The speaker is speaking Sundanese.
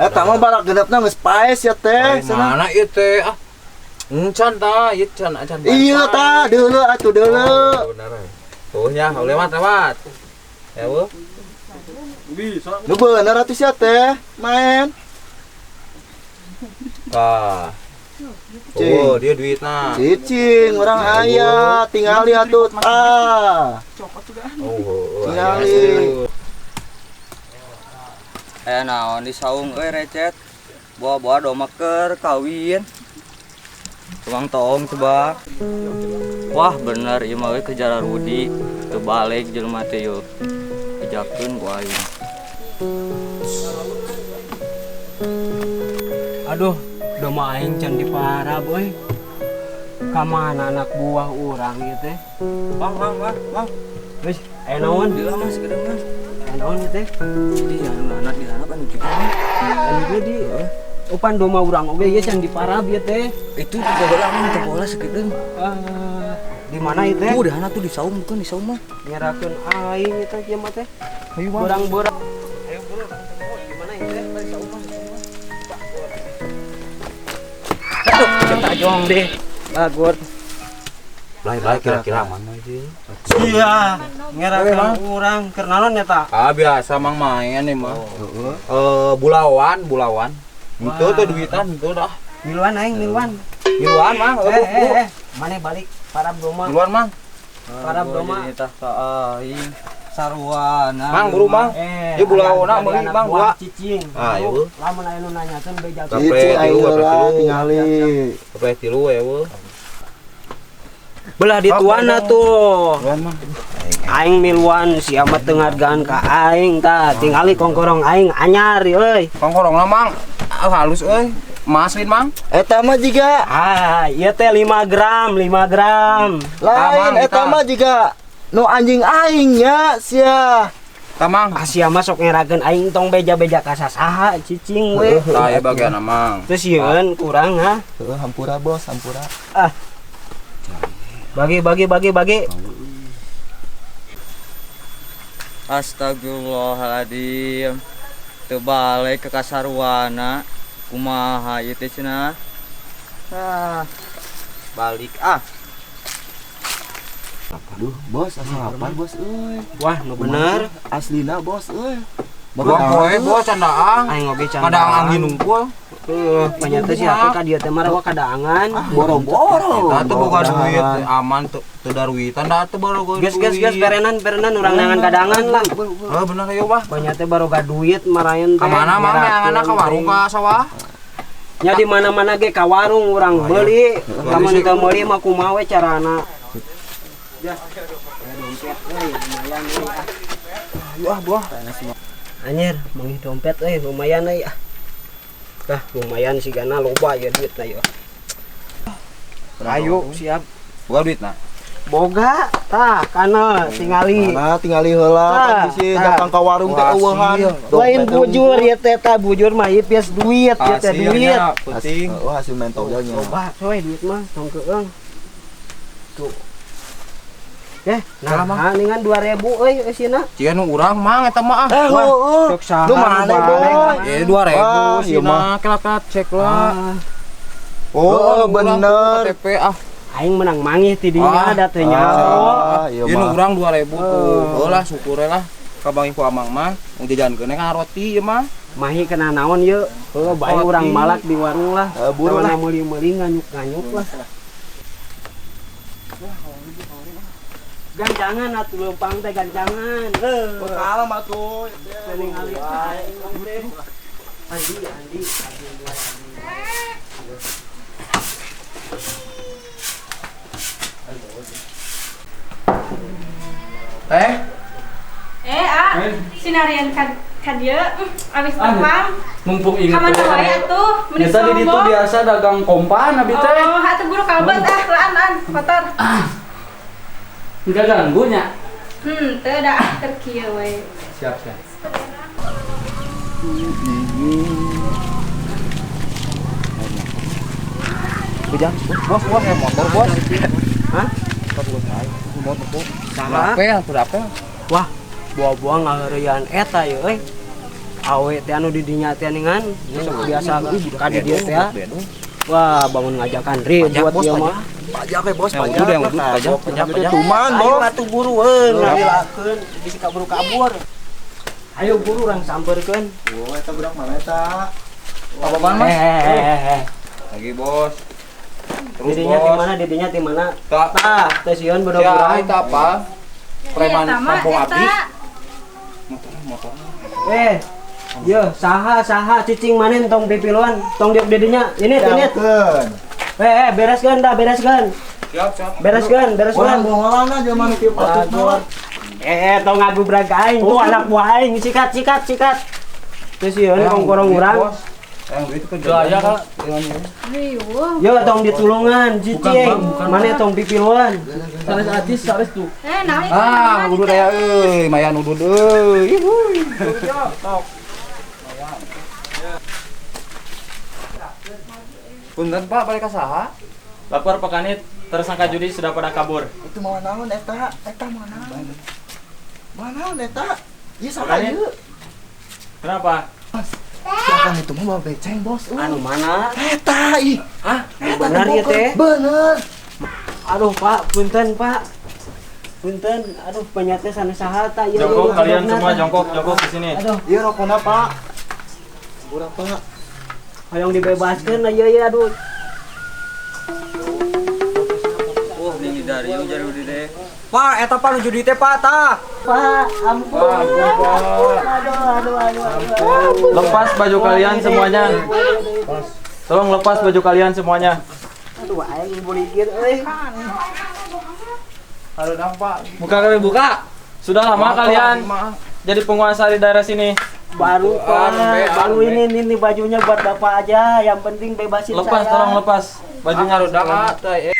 Eta mah balak genepna geus paes ya teh. Mana ieu teh? Ah. Encan ta, ieu can acan. Iya ta, deuleu atuh deuleu. Oh, bener. Tuh nya, lewat lewat. Ya, Bu. Bisa. Nu bener atuh sia teh, main. Tah. Oh, dia duitna. Cicing urang aya, tingali atuh tah. Oh, Tingali. Naon di saung euy recet. Bawa-bawa domba keur kawin. Tukang toong coba. Wah, bener ieu mah euy kejar Rudi. Teu balik jelema teh yeuh. Bejakeun ku aing. Aduh, domba aing can diparab euy. Ka mana anak buah urang ieu teh? Bang, bang, bang, bang. Geus, aya naon? Lila mah sakedeung mah. Aya naon ieu teh? Di anak di anak anu juga. Anu gede. Upan domba urang oge ieu can diparab ieu teh. Itu di bola mah teu bola sakedeung. Di mana ieu teh? Tuh di anak tuh di saung bukan di saung mah. Ngerakeun aing ieu teh kieu mah teh. Ayo bang. Borang-borang. Ayo buru urang teh di mana ieu teh? Di saung mah. Aduh, cetajong deh. Bagus. Belai-belai kira-kira mana ieu? Iya, ngerakeun urang keur naon eta? Ah, biasa mang main nih mah. Heeh. Bulawan, bulawan. Itu tuh duitan itu dah. Miluan aing, miluan. Miluan mang, Maneh balik parab domba. Miluan mang. Parab domba. Tah ka aing sarwana. Mang buru mang. Ieu bulawana meuli mang dua. Cicing. Ah, ieu. Lamun aya nu nanyakeun beja. Cicing aing heula tingali. Kape tilu we eueuh. Belah dituana tuh. Aing miluan sia mah teu ngahargaan ka aing tah. Tingali kongkorong aing anyar euy. Kongkorongna mang halus euy. Emas lain mang. Eta mah jiga ah, ieu teh 5 gram, 5 gram. Lain eta mah jiga nu anjing aing nya sia. Tah mang. Ah sia mah sok ngerakeun aing tong beja-beja ka sasaha cicing we. Tah ieu bagianna mang. Teu sieun kurang ha. Heuh, hampura bos, hampura. Ah. Bagi bagi bagi bagi. Astagfirullahaladzim. Teu balik ke kasarwana. Kumaha ieu teh cenah? Ah. Balik ah. Aduh, bos, asa lapar bos euy. Wah, nu bener. Aslina bos euy. Buang poe bos candaang. Aing oge candaang. Kadaang angin nungkul. Heuh, panyata si atuh ka dieu teh mah rawa kadaangan. Boro-boro. Eta teh boga duit aman teu daruitan da teu baroga. Geus geus geus berenan berenan urang neangan kadaangan lah. Heuh, bener ayo bah. Panyata baroga duit marayan teh. Ka mana mang neanganna ka warung ka sawah? Nya di mana-mana ge ka warung urang beuli. Lamun teu meuli mah kumaha we carana. Ya. Dompet euy lumayan euy ah. Ayo ah buah. Anjir, manggih dompet euy lumayan euy ah. Dah lumayan sigana loba ya duitna ieu. Ayo siap. Boga duitna? Boga tah kana tingali. Mana tingali heula kan bisi datang ka warung teh eueuhan. Lain bujur ieu teh tah bujur mah ieu pies duit ieu teh duit. Penting. Oh, hasil main togel nya. Loba coy duit mah tong keung. Tuh. Nah, ningan 2000 euy eusina. Cia nu urang mang eta mah ah. Heueuh. Nu mana boy? 2000 sina kela-kela cek lah. Oh, bener. KTP ah. Aing menang mangih ti dinya da teu nyaho. Ieu nu urang 2000 tuh. Heuh lah syukur lah. Kabangi ku amang mah mun jajankeun ka roti ieu mah. Mahi kena naon ieu? Heuh, bae urang malak di warung lah. Buru lah meuli-meuli nganyuk-nganyuk lah. Gancangan atuh leumpang teh gancangan. Heuh. Kalem atuh. Ningali teh. Andi, Andi, Andi. Teh? Ah, sinarian ka dieu abis terbang. Mumpung inget. Ka mana wae atuh? Meni Nyata di ditu biasa dagang kompan abi teh. Oh, atuh buru kalbet ah, laan kotor. Enggak ganggu nya? Teu da keur kieu we. Siap, siap. Ujang, bos, bos, ya motor bos. Hah? Saha? Apel, tuh apel. Wah, buah-buah ngaheureuyan eta ye euy. Awe teh anu di dinya teh ningan, sok biasa ka di dieu teh. Wah, bangun ngajakan ribut ieu mah. Pajak we bos, pajak. Udah yang udah pajak, pajak, pajak. Tuman, Ayo bos. atuh buru euy, ngadilakeun bisi kabur-kabur. Ayo buru urang sampeurkeun. Oh, eta budak mana eta? Apa-apaan, Mas? Eh. Lagi, Bos. Terus, Didinya di Bos. mana? Didinya di mana? Tak. Tah, teh sieun budak Ya, urang. itu apa? Preman Eta mah, kampung eta. abdi. Motor, motor. Eh, yo, saha saha cicing maneh tong pipiluan, tong diuk didinya. Ini ini. Jauhkeun. Eh, bereskeun dah, bereskeun. Siap, siap. Bereskeun, bereskeun. Orang bohongan zaman kieu patut mah. Eh, tong ngagubrag ka aing, tuh anak buah aing, sikat sikat sikat. Teh sieun kongkorong urang. Bos. Yang duit ke Gaya, Kak. Riuh. Yo tong ditulungan, cicing. Maneh tong pipiluan. Sanes artis, sanes tuh. Eh, naon itu? Ah, udud aya euy, mayan udud euy. Ihuy. Punten Pak, balik ka saha? Lapor Pak Kanit, tersangka judi sudah pada kabur. Itu mau naon eta? Eta mau naon? Mau naon eta? Ieu saha Makanya. ieu? Kenapa? Si Akang itu mah bawa beceng, bos. Anu mana? Eta ih. Hah? Eta Bener ieu teh? Bener. Aduh, Pak, punten, Pak. Punten, aduh banyaknya sana saha ta ieu. Jongkok ieu, kalian bener, semua tah. jongkok, jongkok di sini. Aduh, Ieu rokona, Pak. Urang, Pak. hoyong dibebaskeun ieu ieu aduh. Wah, ini dari jadi udah deh. Pak, eta Pak nu judi teh Pak tah. Pak, ampun. Ampun. Aduh, aduh, aduh, aduh. Lepas baju kalian semuanya. Tolong lepas baju kalian semuanya. Aduh, aing buligir euy. Halo nampak. Buka kali buka. Sudah lama kalian jadi penguasa di daerah sini. Baru Pak, baru ini bajunya buat Bapak aja, yang penting bebasin Lepas, saya. tolong lepas bajunya. Bajunya udah teh.